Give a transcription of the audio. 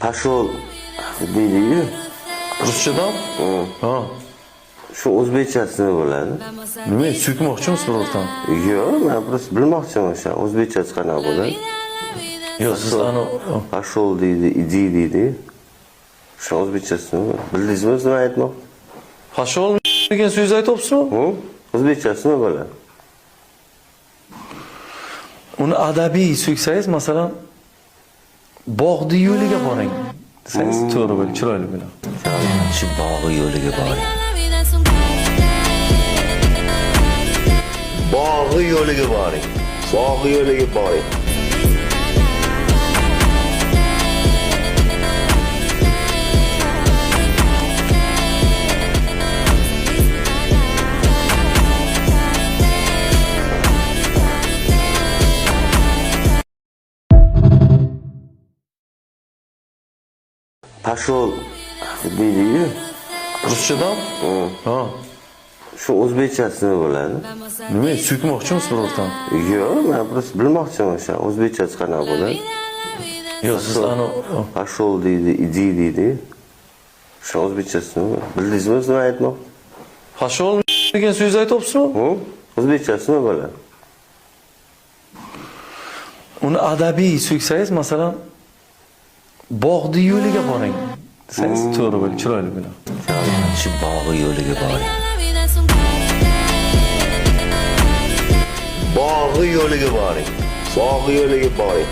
Пошёл deydi-yu. Ruschadan? Ha. Shu o'zbekchasi nima bo'ladi? Nima, so'kmoqchimisiz birortani? Yo'q, men просто bilmoqchiman, o'sha o'zbekchasi qanaqa bo'ladi? Yo'q, siz ani Пошёл deydi, иди deydi. Shu o'zbekchasi nima? Bildingizmi o'zi nima aytmoqchi? Пошёл degan so'zni aytyapsizmi? Hı? O'zbekchasi nima bo'ladi? Uni adabiy so'ksangiz, masalan, bog'ni yo'liga boring desangiz, to'g'ri bo'ladi, chiroyli bo'ladi. Shu bog'i yo'liga boring. Bog'i yo'liga boring. Bog'i yo'liga boring. Пошёл deydi-yu. Ruschadan? Ha. Shu o'zbekchasi nima bo'ladi? Nima, so'kmoqchimisiz birortani? Yo'q, men просто bilmoqchiman, o'sha o'zbekchasi qanaqa bo'ladi? Yo'q, siz ani Пошёл deydi, иди deydi. Shu o'zbekchasi nima? Bildingizmi o'zi nima aytmoqchi? Пошёл degan so'zni aytyapsizmi? Hı? O'zbekchasi nima bo'ladi? Uni adabiy so'ksangiz, masalan, bog'ni yo'liga boring desangiz, to'g'ri bo'ladi, chiroyli bo'ladi. Shu bog'i yo'liga boring. Bog'i yo'liga boring. Bog'i yo'liga boring.